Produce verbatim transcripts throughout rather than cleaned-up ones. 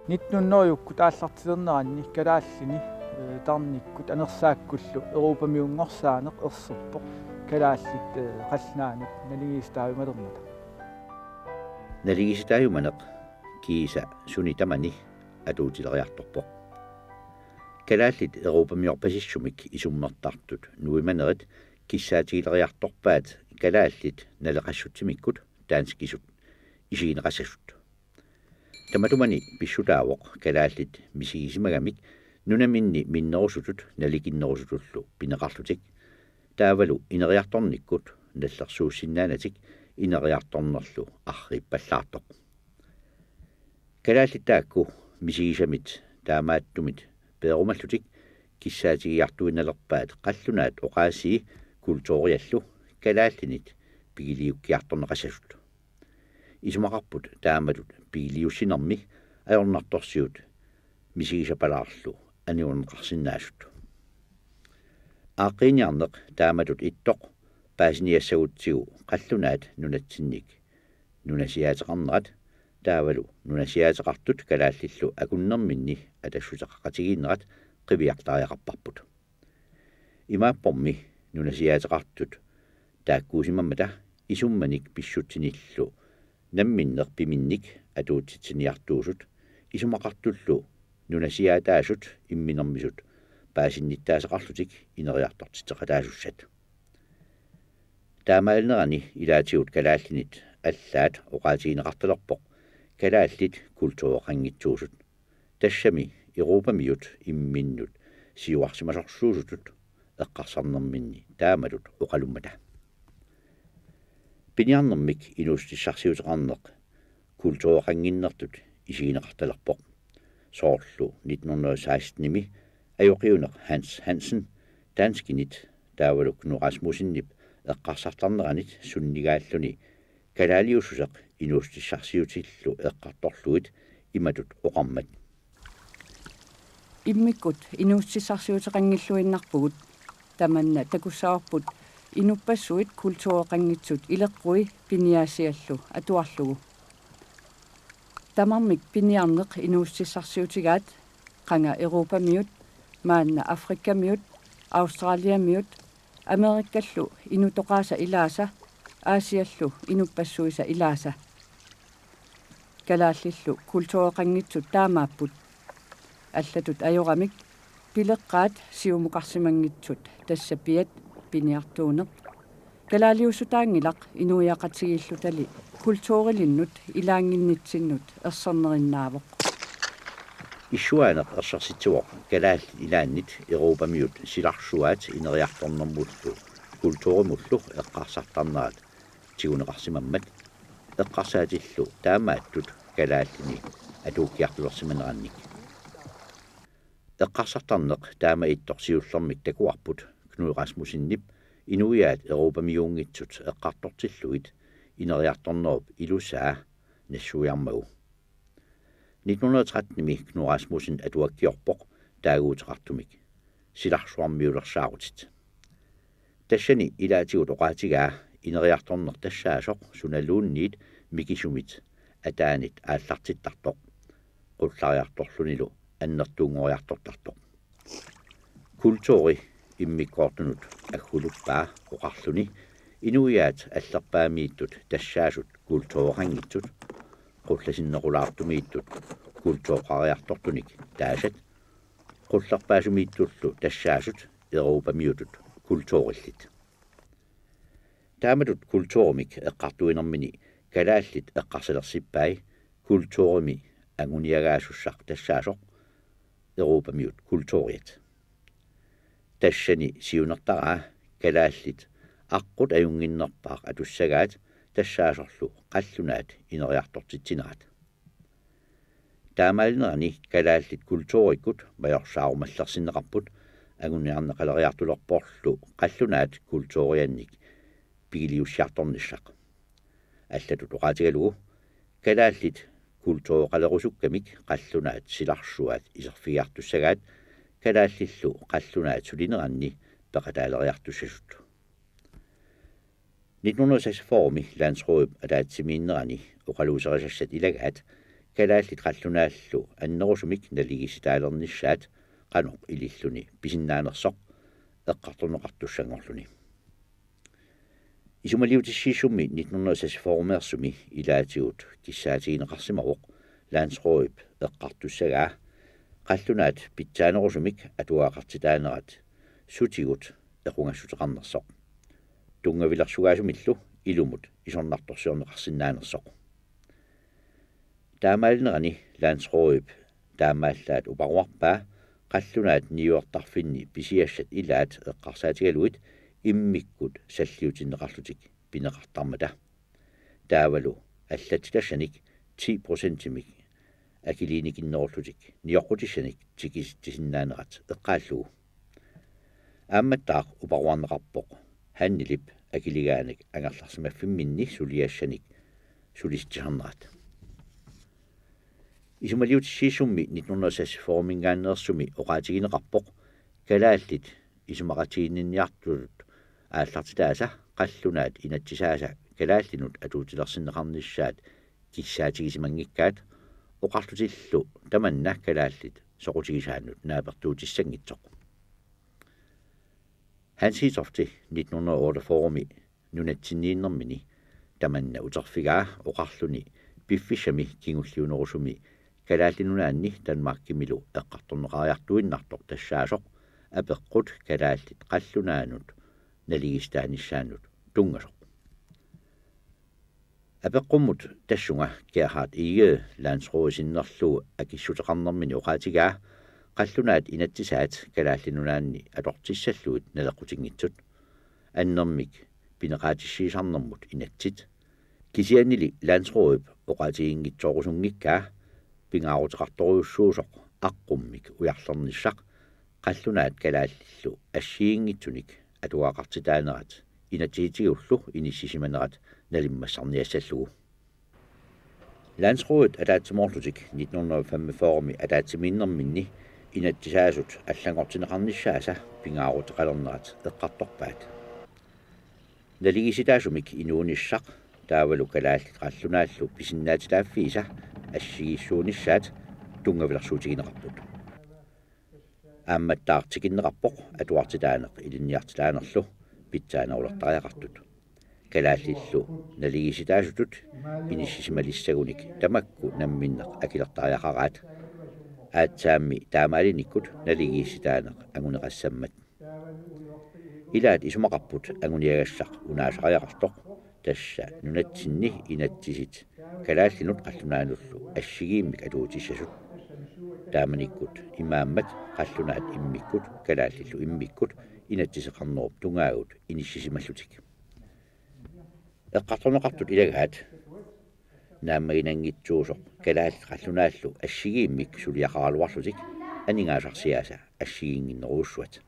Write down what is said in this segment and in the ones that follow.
Nitten hundredekkut aallartilerneranni kalaallini, eh, tarnikkut anersaakkullu Europamiunngorsaaneq erserpoq kalaallit, eh, qallunaanut naligiissitaajumalermata. Naligiissitaajumaneq kiisa suni tamani atuutileriartorpoq. Kalaallit europamiorpasissumik isummertartut nuimanerit kissaatigileriartorpaat kalaallit naleqassutsimikkut danskisut isigineqassasut. Tamatumani pissutaavoq kalaallit misigisimagamik nunaminni minnerusutut nalikinnerusutullu pineqarlutik, taavalu ineriartornikkut nallersuussinnaanatik ineriartornerlu arriippallaartoq. Kalaallit taakku misigisamit taamaattumit peerumallutik kissaatigiartuinnalerpaat qallunaat oqaasii kulturiallu kalaallinit pigiliukkiartorneqassasut. Isumaqarput taamatut pigiliussinermi ajornartorsiut misigisapalaarlu aniorneqarsinnaasut. Aaqqiiniarneq taamatut ittoq paasiniassagutsigu qallunaat nunatsinnik nunasiaateqarnerat taavalu nunasiaateqartut kalaallillu akunnerminni atassuteqaqatigiinnerat qiviartariaqarparput. Imaappormi nunasiaateqartut taakkuusimammata isummanik pissutsinillu namminneq piminnik atuutsitsiniartuusut isumaqartullu nunasiaataasut imminermisut paasinnittaasaqarlutik ineriartortitseqataasussat. Taamaalinerani ilaatigut kalaallinit allaat oqaatigineqartalerpoq kalaallit kultureqanngitsuusut. Tassami europamiut imminnut siuarsimasorsuusutut eqqarsarnerminni taamatut oqalummata. Piniarnermik inuussutissarsiuteqarneq kultureqannginnertut isigineqartalerpoq. Soorlu nitten hundrede og seksten-imi ajoqiuneq Hans Hansen danskinit taavalu Knud Rasmussenip eqqarsartarneranit sunnigaalluni kalaaliussuseq inuussutissarsiutillu eqqartorlugit imatut oqarmat: Immikkut inuussutissarsiuteqanngilluinnarpugut, tamanna takussavarput inuppassuit kultureqanngitsut ileqqui piniaasiallu atuarlugu. Tamarmik piniarneq inuussutissarsiutigaat, qanga europamiut, maanna Afrikamiut, Australiamiut, Amerikallu inutoqaasa ilaasa, Aasiallu inuppassuisa ilaasa. Kalaallillu kultureqanngitsut taamaapput. Allatut ajoramik pileqqaat siumukarsimanngitsut, tassa piat, piniartuuneq. Kalaaliussutaanngilaq inuiaqatigiillutali kulturilinnut ilaannginnitsinnut ersernerinnaavoq. Issuaaneq ersersitsivoq kalaallit ilaannit europamiut silarsuaat ineriartornermullu kulturimullu eqqarsartarnerat tiguneqarsimammat, eqqarsaatillu taamaattut kalaallini atuukkiartulersimanerannik. Eqqarsartarneq taama ittoq siullermik takuarput Knud Rasmussenip inuiaat europamiuunngitsut eqqartortillugit ineriartornerup ilusaa nassuiarmagu. Nitten hundrede og tretten-imi Knud Rasmussen atuakkiorpoq taaguuteqartumik: Silarsuarmiulersaarutit. Tassani ilaatigut oqaatigaa ineriartorneq tassaasoq sunaluunniit mikisumit ataanit aallartittartoq, qullariartorlunilu annertuunngoriartortartoq. Kulturi immikkoortunut agguluppaa oqarluni inuiaat allerpaamiittut tassaasut kultureqanngitsut, qullasinnerulaartumiittut kultureqariartortunik taasat, qullerpaasumiittullu tassaasut europamiutut kulturillit. Taamatut kulturimik eqqartuinermini kalaallit eqqarsalersippai kulturimi anguniagaasussaq tassaasoq europamiut kulturiat. Tassani siunertaraa kalaallit aqqut ajunnginnerpaaq atussagaat tassaasorlu qallunaat ineriartortitsinerat. Taamaalinerani kalaallit kulturikkut majorsaarumallersinneqarput anguniarneqaleriartulerporlu qallunaat kulturiannik pigiliussiartornissaq. Allatut oqaatigalugu kalaallit kultureqalerusukkamik qallunaat silarsuaat iserfigiartussagaat kalaallillu qallunaat sulineranni peqataaleriartussasut. Nitten hundrede og seksogfyrre-mi landsrådip ataatsimiinnerani oqaluuserisassat ilagaat kalaallit qallunaallu annerusumik naligiissitaalernissaat qanoq ililluni pisinnaanersoq eqqartorneqartussanngorluni. Isumaliutissiissummi nitten hundrede og seksogfyrremeersumi ilaatigut kissaatigineqarsimavoq Landsrådip eqqartussagaa qallunaat pitsaanerusumik atugaqartitaanerat sutigut equngassuteqarnersoq. Tunngavilersugaasumillu ilumut isornartorsiorneqarsinnaanersoq. Taamaalinerani Landsrådip taamaallaat uparuarpaa qallunaat niuertarfinni pisiassat ilaat eqqarsaatigalugit immikkut salliutinneqarlutik pineqartarmata. Taavalu allatsitassanik ti procentimik akiliinikinnerullutik nioqqutissanik tikisitsisinnaanerat eqqaallugu. Aammattaaq uparuarneqarpoq Handelip akiligaanik angerlarsimaffimminni suliassanik sulisitsisarnerat. Isumaliutissiissummi nitten hundrede og seksogfyrreminngaanneersumi oqaatigineqarpoq kalaallit isumaqatiginninniartutut aallartitaasa qallunaat inatsisaasa kalaallinut atuutilersinneqarnissaat kissaatigisimanngikkaat oqarlutillu tamanna kalaallit soqutigisaannut naapertuutissanngitsoq. Hans Hedtofti nitten hundrede og otteogfyrremi nunatsinniinnermini tamanna uterfigaa oqarluni piffissami kingulliunerusumi Kalaallit Nunaanni Danmarkimilu eqqartorneqariartuinnartoq tassaasoq apeqqut kalaallit qallunaanut naligiissitaanissaannut tunngasoq. Apeqqummut tassunga Gerhard Egede Landsrådip sinnerlugu akissuteqarnermini oqaatigaa qallunaat inatsisaat Kalaallit Nunaanni atortissallugit naleqqutinngitsut. Annermik pineqaatissiisarnermut inatsit. Kisiannili Landsrådip oqaatiginngitsoorusunngikkaa pingaaruteqartorujussuusoq aqqummik ujarlernissaq qallunaat kalaallillu assigiinngitsunik atugaqartitaanerat inatsisitigullu inissisimanerat nalimmassarniassallugu. Landsrådit ataatsimoorlutik nitten hundrede og femogfyrremi ataatsimiinnerminni inatsisaasut allanngortinneqarnissaasa pingaaruteqalernerat eqqartorpaat. Naligiissitaasumik inuunissaq taavalu kalaallit qallunaallu pisinnaatitaaffiisa assigiissuunissaat tunngavilersuutigineqarput. Aammattaaq tikinneqarpoq atuartitaaneq ilinniartitaanerlu pitsaanerulertariaqartut. Kalaallillu naligiissitaasutut inissisimalissaguni tamakku namminneq akilertariaqaraat. Aatsaammi taamaalinikkut naligiissitaaneq anguneqassammat. Ilaat isumaqarput anguniagassaq unaasariaqartoq, tassa nunatsinni inatsisit kalaallinut qallunaanullu assigiimmik atuutissasut. Taamanikkut imaammat qallunaat immikkut kalaallillu immikkut inatsiseqarnerup tungaagut inissisimallutik. Eqqartorneqartut ilagaat naammaginanngitsuusoq kalaallit qallunaallu assigiimmik suliaqaraluarlutik aningaasarsiaasa assigiinnginnerujussuat.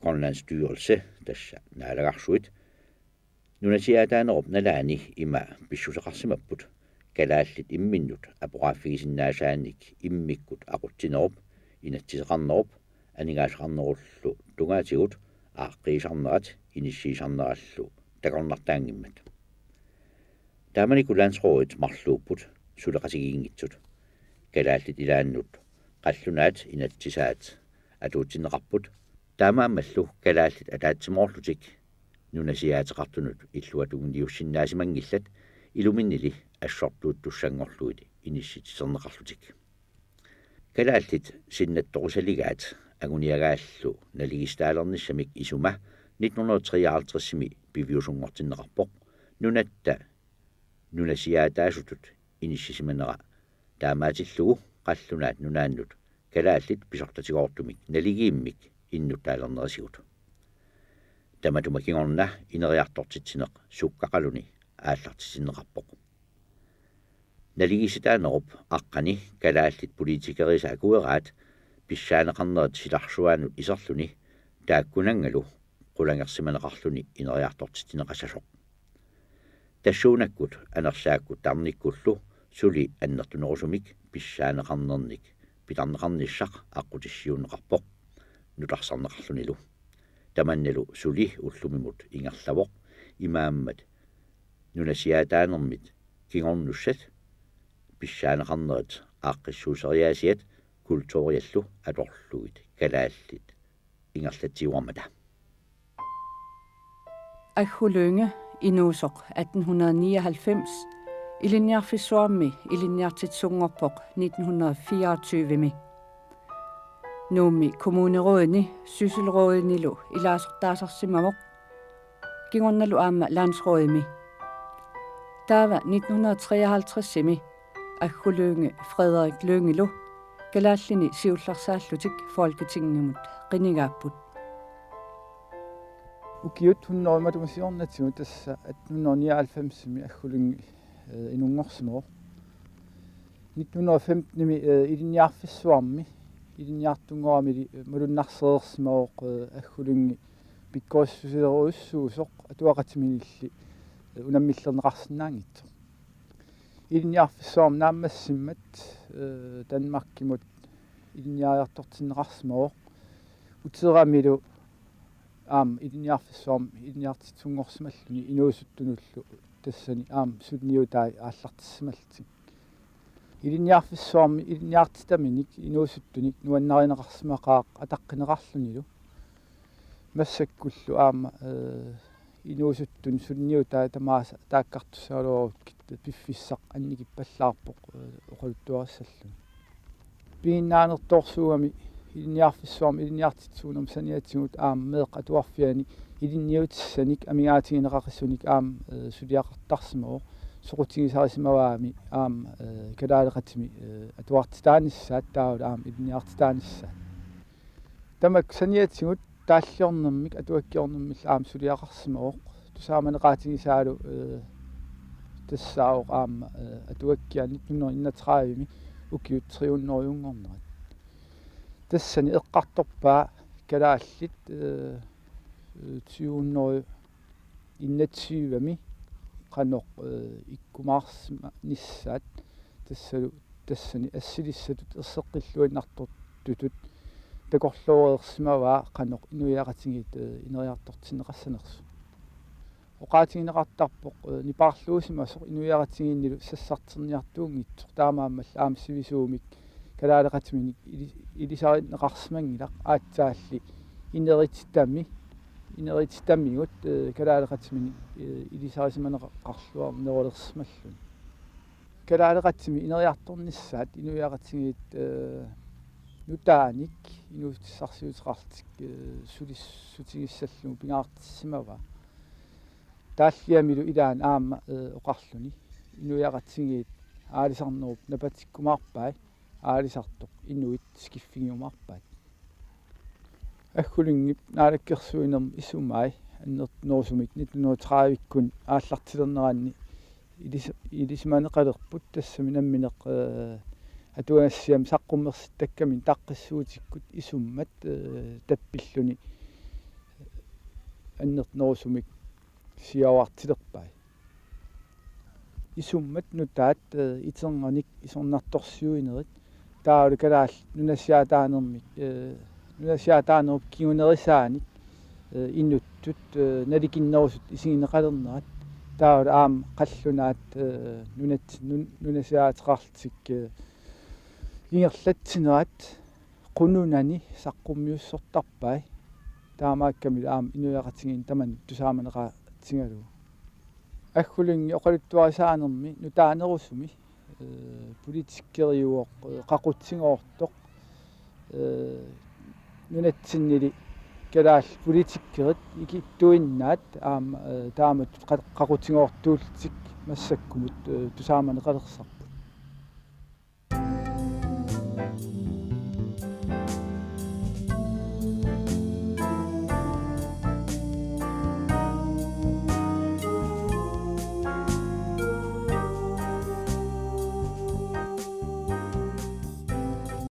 Grønlands Styrelse, tassa naalagarsui, nunasiaataanerup nalaani ima pissuseqarsimapput: kalaallit imminnut apoqaaffigisinnaasaannik immikkut aqutsinerup, inatsiseqarnerup aningaasaqarnerullu tungaatigut aaqqiisarnerat inissiisarnerallu takornartaanngimmat. Taamanikkut Landsrådit marluupput suleqatigiinngitsut. Kalaallit ilaannut qallunaat inatsisaat atuutsinneqarput. Taamaammallu kalaallit ataatsimoorlutik nunasiaateqartunut illuatungiliussinnaasimanngillat, iluminnili assortuuttussanngorlugit inissitsiserneqarlutik. Kalaallit sinnattorisaligaat anguniagaallu naligiissitaalernissamik isuma nitten hundrede og treoghalvtredsimi piviusunngortinneqarpoq nunatta nunasiaataasutut inissisimanera, taamaatillugu Qallunaat Nunaannut kalaallit pisortatigoortumik naligiimmik innuttaalernerisigut. Tamatuma kingorna ineriartortitsineq sukkaqaluni aallartitinneqarpoq. Naligiissitaanerup aqqani kalaallit politikeriisa akueraat pissaaneqarnerit silarsuaannut iserluni taakkunanngalu qulangersimaneqarluni ineriartortitsineqassasoq. Tassuunakkut anersaakkut tarnikkullu suli annertunerusumik pissaaneqarnernik pitarneqarnissaq aqqutissiuunneqarpoq nutarsarneqarlunilu. Tamannalu suli ullumimut ingerlavoq, imaammat nunasiaataanermit kingornussat pissaaneqarnerit aaqqissuusseriaasiat kulturiallu atorlugit kalaallit ingerlatsiuarmata. Aggu Lynge inuusoq atten hundrede nioghalvfems, ilinniarfissuarmi ilinniartitsisunngorpoq nitten hundrede fireogtyve-mi. Nuummi Kommunerådini Sysselrådinilu ilaasortaasarsimavoq, kingornalu aamma Landsrådimi. Taava nitten hundrede treoghalvtreds-imi Aggu Lynge Frederik Lyngelu kalaallini siullersaallutik Folketingimut qinigaapput. Ukiut hundrede matuma siornatigut tassa atten hundrede nioghalvfems-imi Aggu Lynge, eh, inunngorsimavoq. Nitten hundrede femten-imi, eh, ilinniarfissuarmi, ilinniartunngoramili, eh, malunnarsereersimavoq, eh, Aggu Lynge pikkorissuseqarujussuusoq atuaqatiminilli, eh, unammillerneqarsinnaanngitsoq. Ilinniarfissuarmi naammassimmat, eh, Danmarkimut ilinniariartortinneqarsimavoq. Uteramilu aamma ilinniarfissuarmi ilinniartitsisunngorsimalluni inuusuttunullu tassani aamma suliniutai aallartissimallutik. Ilinniarfissuarmi ilinniartitaminik inuusuttunik nuannarineqarsimaqaaq ataqqineqarlunilu. Massakkullu aamma, eh, inuusuttut suliniutai tamaasa taakkartussagaluarukkit piffissaq annikippallaarpoq, eh, oqaluttuarissalluni. Piginnaanertoorsuugami ilinniarfissuarmi ilinniartitsisuunermi saniatigut aamma meeqqat atuarfianni ilinniutissanik amigaatigineqaqisunik aamma, eh, suliaqartarsimavoq, soqutigisarisimavaami aamma, eh, kalaaleqatimi, eh, atuartitaanissaat taavalu aamma ilinniartitaanissaat. Tamakku saniatigut taalliornermik atuakkiornermillu aamma suliaqarsimavoq. Tusaamaneqaatigisaalu, eh, tassaavoq aamma, eh, atuakkiaq nitten hundrede enogtredive-mi ukiut tre hundrede-unngornerat. Tassani eqqartorpaa kalaallit, eh, tyve hundrede enogtyve-mi qanoq, eh, ikkumaarsimanissaat tassalu tassani assilissatut erseqqilluinnartortutut takorlooreersimavaa qanoq inuiaqatigiit, eh, ineriartortinneqassanersut. Oqaatigineqartarpoq, eh, nipaarluusimasoq inuiaqatigiinnilu sassarterniartuunngitsoq, taamaammallu aamma sivisuumik kalaaleqatiminik ili-, ilisarineqarsimanngilaq, aatsaalli inerititami, inerititamigut, eh, kalaaleqatiminik, eh, ilisarisimaneqarluarnerulersimalluni. Kalaaleqatimi ineriartornissaat inuiaqatigiit, eh, nutaanik inuussutissarsiuteqarlutik, eh, sulissutigissallugu pingaartissimavaa. Taalliamilu ilaanni aamma, eh, oqarluni: Inuiaqatigiit aalisarnerup napatikkumaarpai, aalisartoq inuit skiffigiumaarpaat. Aggu Lyngep naalakkersuinermi isumai annertunerusumik nitten hundrede tredive-kkut aallartilerneranni ilis-, ilisimaneqalerput, tassami nammineq, eh, atuagassiami saqqummersittakkaminni taqqissuutikkut isummat, eh, tappilluni annertunerusumik siaruartilerpai. Isummat nutaat, eh, iternernik isornartorsiuinerit taavalu kalaallit nunasiaataanermik, eh, nunasiaataanerup kingunerisaanik, eh, inuttut, eh, nalikinnerusut isigineqalernerat taavalu aamma qallunaat, eh, nunat-, nun-, nunasiaateqarlutik, eh, ingerlatsinerat qununani saqqummiussortarpai. Taamaakkamilu aamma inuiaqatigiinni tamanna tusaamaneqaatigalugu. Aggu Lynge oqaluttuarisaanermi nutaanerusumi, eh, politikeriuvoq, eh, qaqutigoortoq, eh, nunatsinnili kalaallit politikerit ikittuinnaat aamma, eh, taamatut qa-, qaqutigoortuullutik massakkumut, eh, tusaamaneqalersarput.